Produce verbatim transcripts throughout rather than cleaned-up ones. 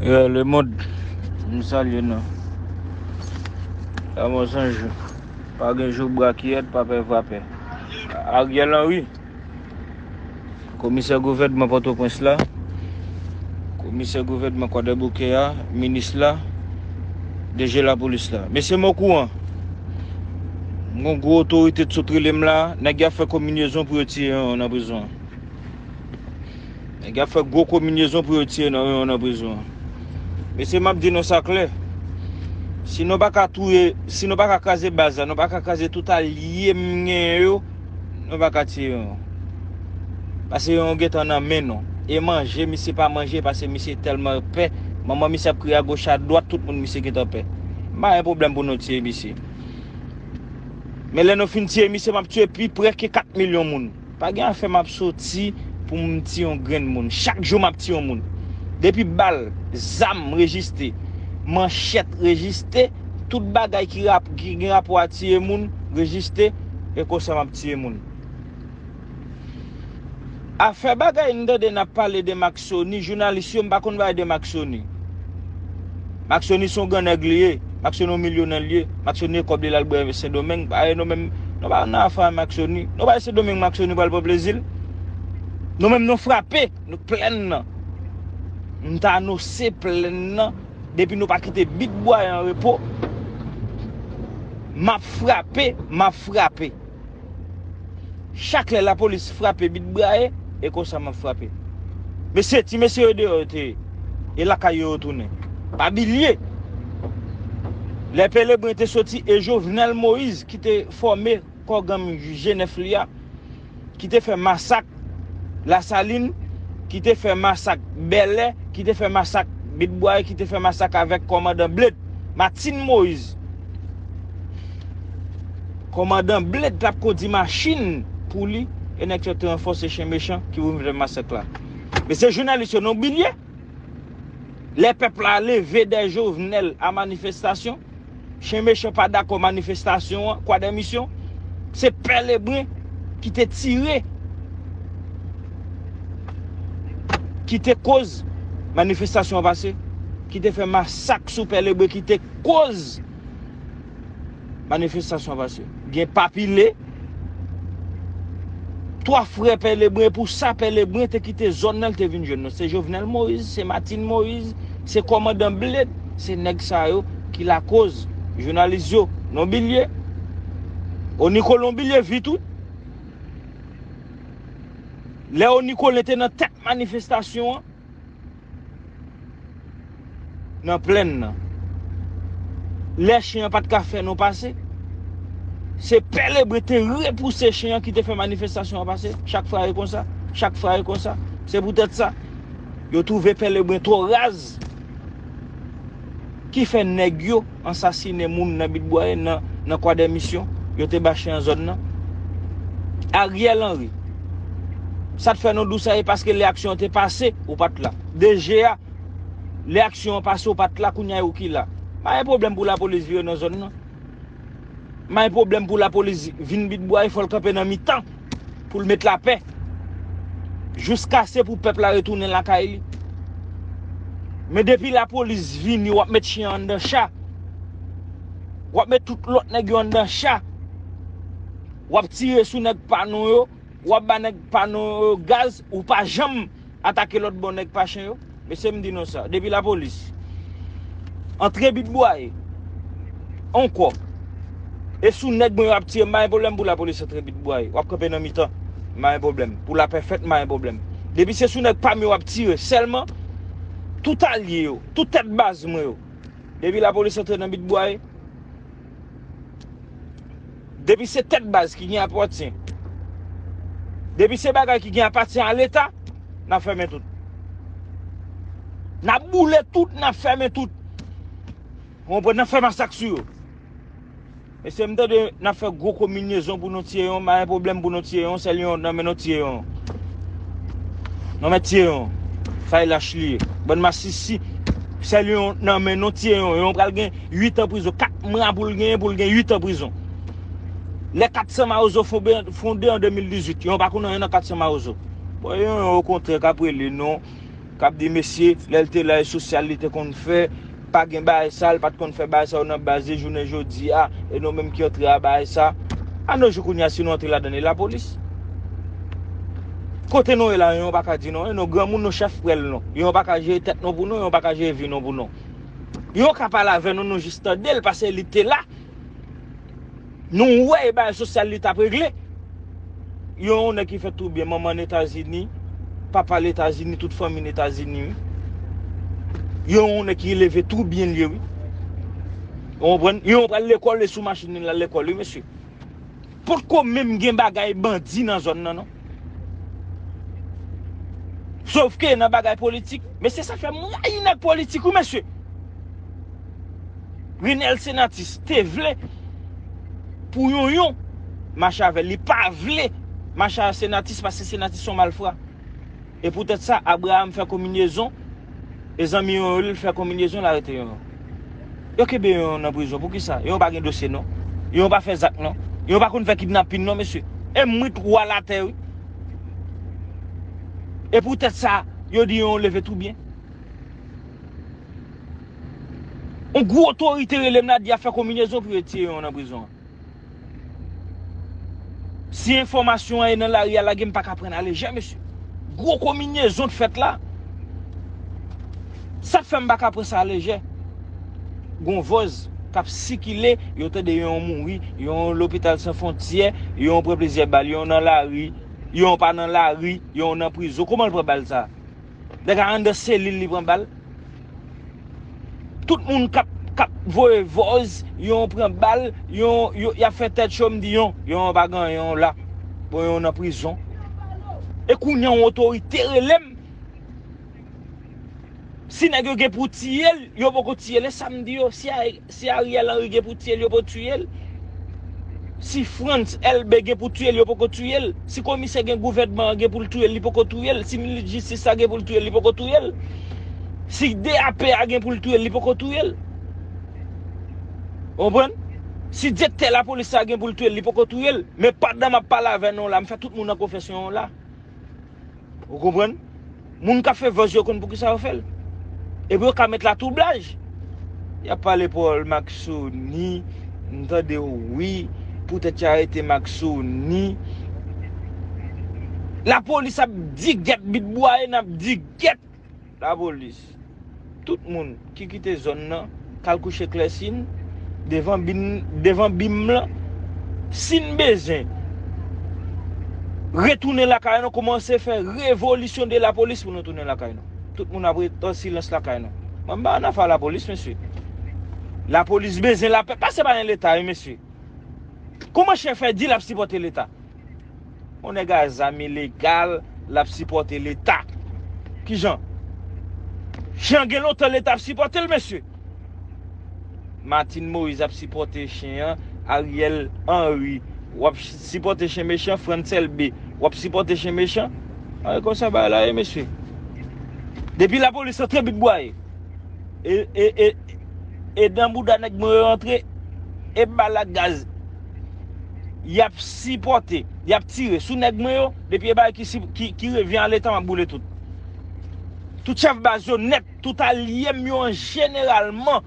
Yeah, lemonn, m salye nou. Lanmò san jou. Pa gen jou bra ki rèd, pa pè frapè. Ariel Henry, komisè gouvènman Pòtoprens la, komisè gouvènman Kwadèboukè a, minis la, D G lapolis la. Mesye, m okouran. M gon gwo otorite t sot rele m la, nèg y ap fè kominyezon pou yo tiye yon nan prizon an. Nèg y ap fè gwo kominyezon pou yo tiye nan, yon nan prizon an. Mesye, m ap di nou sa klè. Si nou pa ka touye, si nou pa ka kraze baz la, nou pa ka kraze tout alye m genyen yo, nou pa ka tiye yon. Pase yon gentan nan men nou. E manje, misye pa manje, pase misye tèlman pè. Manman misye ap kriye agoch adwat, tout moun misye gentan pè. M pa gen pwoblèm pou nou tiye misye. Men lè nou fin tiye misye, m ap tiye pi prè ke kat milyon moun. Pa gen afè m ap soti pou m tiye yon grenn moun. Chak jou m ap tiye yon moun. Depi bal, zam rejiste, manchèt rejiste, tout bagay ki rap-, ki gen rapò a tiye moun rejiste, e konsa m ap tiye moun. Afè bagay n tande n ap pale de Maxoni, jounalis yo, m pa konn bagay de Maxoni. Maxoni se yon gran nèg li ye. Maxoni yon milyonè li ye. Maxoni gen kòb li l al bwè Sendomeng. Paske nou menm, nou pa nan afè a Maxoni. Nou pa Sendomeng Maxoni pral pran plezi l. Nou menm nou frape, nou plèn nan. M ta anonse plèn nan. Depi nou pa kite Bit Bwaye an repo, m ap frape, m ap frape. Chak lè lapolis frape Bit Bwaye, e konsa m ap frape. Mesye, ti mesye yo deyò yo te ye. E lakay yo yo tounen. Pa bliye, lè Pelebren te soti, e Jovenel Moïse ki te fòme kò gang G nèf li a, ki te fè masak Lasalin, ki te fè masak Bèlè, ki te fè masak Bit Bwaye, ki te fè masak avèk kòmandan Bled, Martine Moïse. Kòmandan Bled t ap kondi machin pou li, e nèg sa yo te ranfòse chen mechan ki pou vin fè masak la. Mesye jounalis yo, nou bliye, lè pèp la leve dèyè Jovenel a manifestasyon, chen mechan pa dakò manifestasyon an, Kwadèmisyon, se Pelebren ki te tire, ki te koz manifestasyon an pase, ki te fè masak sou Pelebren, ki te koz manifestasyon an pase. Gen Papile, twa frè Pelebren, pou sa Pelebren te kite zòn nan, l te vin jwenn nou. Se Jovenel Moïse, se Martine Moïse, se kòmandan Bled, se nèg sa yo ki lakoz. Jounalis yo, nou bliye. Oni Kolen bliye vit wi. Lè Oni Kolen te nan tèt manifestasyon an, nan plèn nan. Lè chen an pa t ka fè nou pase, se Pelebren te repouse chen an ki te fè manifestasyon an pase. Chak fwa e konsa, chak fwa e konsa. Se poutèt sa, yo twouve Pelebren twò raz. Ki fè nèg yo ansasinen moun nan Bit Bwaye, nan, nan Kwadèmisyon, yo te ba chen an zòn nan. Ariel Henry, sa t fè nou di w sa, e paske lè aksyon an te pase, ou pa t la. D G a, lè aksyon an pase, ou pa t la, kounye a e ou ki la. M pa gen pwoblèm pou lapolis vire nan zòn nan. M pa gen pwoblèm pou lapolis vin Bit Bwaye, fò l kanpe nan mitan pou l met lapè. Jiskaske pou pèp la retounen lakay li. Men depi lapolis vini, w ap met chen an anndan cha. W ap met tout lòt nèg yo anndan cha. W ap tire sou nèg pa nou yo. W ap ba nèg pa nou yo gaz, ou pa janm atake lòt bò nèg pa chen yo. Mesye, m di nou sa, depi lapolis antre Bit Bwaye ankò, e sou nèg mwen yo ap tire, m pa gen pwoblèm pou lapolis antre Bit Bwaye. W ap kanpe nan mitan, m pa gen pwoblèm. Pou lapè fèt, m pa gen pwoblèm. Depi se sou nèg pa m yo w ap tire sèlman, tout alye yo, tout tèt baz mwen yo, depi lapolis antre nan Bit Bwaye, depi se tèt baz ki gen apatyen, depi se bagay ki gen apatyen a Leta, n ap fèmen tout. N ap boule tout, n ap fèmen tout. Ou konprann? N ap fè masak sou yo. Mesye, m tande n ap fè gwo kominyezon pou nou tiye yon, m pa gen pwoblèm pou nou tiye yon, sèl yon nan men nou tiye yon. Nou mèt tiye yon. Fay lach li ye. Bann masisi. Sèl yon nan men nou tiye yon. Yon pral gen uit an prizon. Kat mwa pou l genyen, pou l gen uit an prizon. Lè kat san Mawozo fonde, fonde an de mil dizuit, yon pa konn anyen nan kat san Mawozo. Bon, yon, yon okontrè k ap rele nou, k ap di, mesye, lè l te la, e sosyal li te konn fè, pa gen bagay sa, l pa t konn fè bagay sa yo nan baz li jounen jodi a, e nou menm ki antre a bagay sa. A nou jou kounye a, si nou antre ladan l, e lapolis. Kote nou ye la, yon pa ka di non, e nou granmoun, nou chèf prèl non. Yon pa ka jere tèt nou pou nou, yon pa ka jere vi nou pou nou. Yon ka pale avè nou, nou jis tande l, paske li te la. Nou wè e bagay sosyal li t ap regle. Yon nèg ki fè tou byen, manman n Etazini, papa l Etazini, tout fanmi n Etazini, wi. Yon nèg ki leve tou byen l ye, wi. Ou konprann? Yon pral lekòl, e sou machin li l al lekòl, wi, mesye. Potko menm gen bagay bandi nan zòn nan, non. Sofke nan bagay politik, mesye, sa fè m rayi nèg politik, wi, mesye. Renel Senatus te vle pou Yonyon mache avè l. Li pa vle mache avè Senatus paske Senatus se yon malfra. E poutèt sa, Abraram fè konminyezon, e zanmi Yonyon yo, li fè konminyezon, l arete Yonyon. Yo kenbe Yonyon nan prizon. Poukisa? Yonyon pa gen dosye, non. Yonyon pa fè zak, non. Yonyon pa konn fè kidnapin, non, mesye. E mwit wa latè, wi. E poutèt sa, yo di Yonyon leve tou byen. Yon gwo otorite rele m la di y ap fè konminyezon pou yo tiye Yonyon nan prizon an. Si enfòmasyon an e nan lari a lage, m pa ka pran alejè, mesye. Gwo konminyezon k fèt la. Sa k fè m pa ka pran sa alejè? Gon vòz k ap sikile, yo tande Yonyon mouri, Yonyon lopital san fwontyè, Yonyon pran plizyè bal, Yonyon nan lari, Yonyon pa nan lari, Yonyon nan prizon. Kòman l pran bal sa? Nèg la anndan selil li pran bal. Tout moun k ap, k ap voye vòz, Yonyon pran bal, Yonyon, yo, y ap fè tèt cho, m di Yonyon, Yonyon pa gen anyen, Yonyon la. Bon, Yonyon nan prizon. E kounye a yon otorite rele m. Si nèg yo gen pou tiye l, yo poko tiye l. E sa m di yo, si a Si Ariel Henry gen pou tiye l, yo poko tiye l. Si Frantz Elbé gen pou tiye l, yo poko tiye l. Si komisè gen gouvènman an gen pou l touye l, li poko touye l. Si minis jistis la gen pou l touye l, li poko touye l. Si D A P a gen pou l touye l, li poko touye l. Ou konprann? Si direktè lapolis la gen pou l touye l, li poko touye l. Men pandan m ap pale avè nou la, m fè tout moun an konfesyon la. Ou konprann? Moun k ap fè vòz yo konn poukisa yo fè l. Epi yo ka met latwoublaj. Y ap pale Paul Maxoni, m tande w wi, poutèt y arete Maxoni. Lapolis ap di gèt Bitbwaye, n ap di gèt lapolis. Tout moun ki kite zòn nan, k al kouche klèsin devan bin, devan bim lan. Si n bezwen retounen lakay nou, kòmanse fè revolisyon de lapolis pou nou tounen lakay nou. Tout moun ap ret an silans lakay nou. Mwen m pa ann afè lapolis, mesye. Lapolis bezwen lapè. Pase pa gen Leta, wi, mesye. Kòman chen fè di l ap sipòte Leta? Yon nèg a zam ilegal, l ap sipòte Leta. Kijan? Chen gen lontan Leta ap sipòte l, mesye. Martine Moïse ap sipòte chen an, Ariel Henry, w ap sipòte chen mechan, Frantz Elbé, w ap sipòte chen mechan. A, e konsa bagay la ye, mesye. Depi lapolis antre Bitbwaye, e, e, e, e dan bouda nèg mwen yo antre, e bal ak gaz. Y ap sipòte, y ap tire sou nèg mwen yo, depi e bagay ki, si- ki, ki revyen a Leta, m ap boule tout. Tout chèf baz yo nèt, tout alye m yo an jeneralman,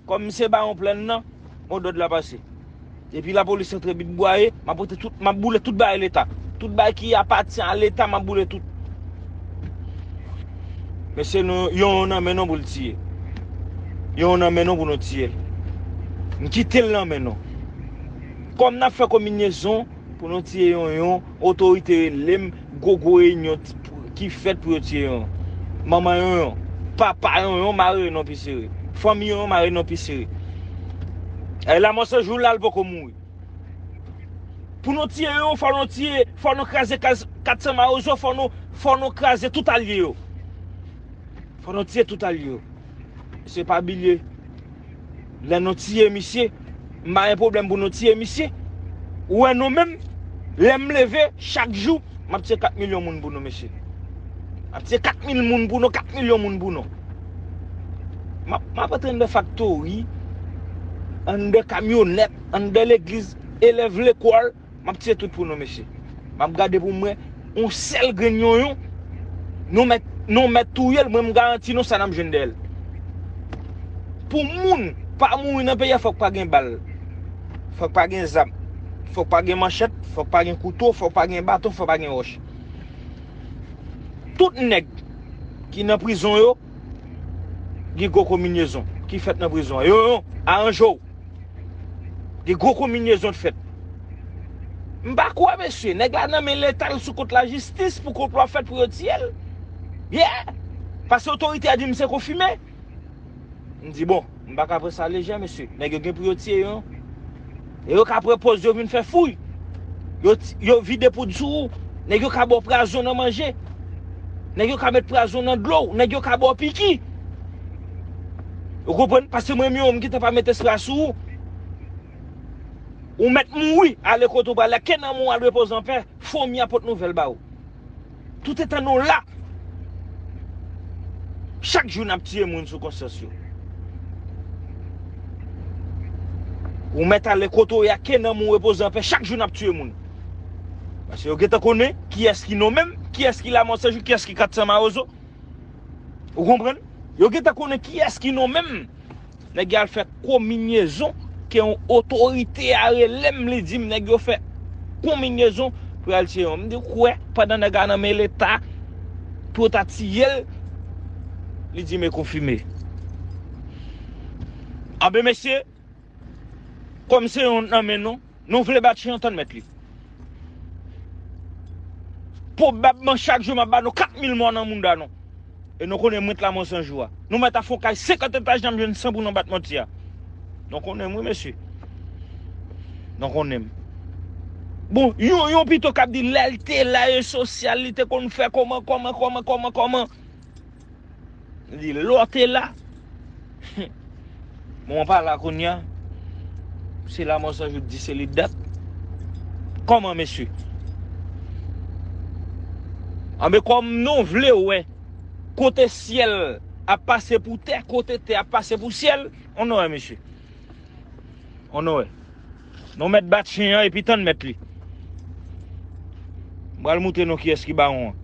kòm m se bawon plèn nan, modòd la pase. Depi lapolis antre Bitbwaye, m ap pote tout, m ap boule tout bagay Leta. Tout bagay ki apatyen a Leta, m ap boule tout. Mesye, nou, Yonyon nan men nou pou l tiye. Yonyon nan men nou pou nou tiye l. M kite l nan men nou. Kòm n ap fè konminyezon pou nou tiye Yonyon, otorite rele m, gwo gwo reyinyon t- ki fèt pou yo tiye Yonyon. Manman Yonyon, papa Yonyon mare non pi sere. Fanmi Yonyon mare non pi sere. E Lamò San Jou la, l poko mouri. Pou nou tiye Yonyon, fò nou tiye, fò nou kraze kaz kat san mawozo, fò nou, fò nou kraze tout alye yo. Fò nou tiye tout alye yo. Se pa bliye. Lè nou tiye misye, m pa gen pwoblèm pou nou tiye misye. Ou wè nou menm, lè m leve, chak jou, m ap tiye kat milyon moun pou nou, mesye. M ap tiye kat mil moun pou nou, kat milyon moun pou nou. M ap, m ap antre anndan faktori, anndan kamyonèt, anndan legliz, elèv lekòl, m ap tiye tout pou nou, mesye. M ap gade pou m wè yon sèl grenn Yonyon nou mèt Nou mèt touye l, mwen m garanti nou sa n ap jwenn dèyè l. Pou moun pa mouri nan peyi a, fòk pa gen bal. Fòk pa gen zam. Fòk pa gen manchèt, fòk pa gen kouto, fòk pa gen baton, fòk pa gen wòch. Tout nèg ki nan prizon yo, gen gwo kominyezon ki fèt nan prizon an. Yo, yo, aranje w. Gen gwo kominyezon t fèt. M pa kwè, mesye. Nèg la nan men Leta, l sou kont lajistis pou konplo a fèt pou yo tiye l. Yeah! Paske otorite a di m se konfime. M di, bon, m pa ka pran sa lejè, mesye. Nèg yo gen pou yo tiye yo. E yo ka pran pòz yo vin fè fouy. Yo, yo vide poud sou ou. Nèg yo ka ba w pwazon nan manje. Nèg yo ka met pwazon nan dlo w. Nèg yo ka ba w piki. Ou konprann? Paske mwen menm, m gentan pa met espwa sou ou. Ou mèt mouri, ale kote w prale, ke nanm ou al repoze anpè, fanmi a pot nouvèl ba ou. Toutetan nou la, chak jou n ap tiye moun sou konsyans yo. Ou mèt ale kote w ye a, ke nanm ou repoze anpè, chak jou n ap tiye moun. Paske yo gentan konnen kiyès ki nou menm, kiyès ki Lamò Senjou, kiyès ki kat san Mawozo. Ou konprann? Yo gentan konnen kiyès ki nou menm. Nèg yo al fè kominyezon, ke yon otorite a rele m, li di m nèg yo fè kominyezon pou y al tiye yon. M di, kwè, pandan nèg la nan men Leta, pou yo ta tiye l, li di m e konfime. Anben, mesye, kòm se yon nan men nou, nou vle bat chen an, tann mèt li. Pwobabman, chak jou m ap ba nou kat mil mò nan mounda nou. E nou konnen mwen t Lamò Senjou a. Nou mèt ap fè yon kay senkant etaj, n ap jwenn san pou nou bat manti a. Nou konnen m, wi, mesye. Nou konnen m. Bon, yon, yon pito k ap di lè l te la e sosyal, li te konn fè kòman, kòman, kòman, kòman, kòman. Li lè w te la. Bon, pa la kounye a. Se Lamò Senjou di se li dat. Kòman, mesye? Anben, kòm nou vle wè kote syèl ap pase pou tè, kote tè ap pase pou syèl, on wè, mesye. On wè. Nou mèt bat chen an epi tann mèt li. M pral moutre nou kiyès ki bawon an.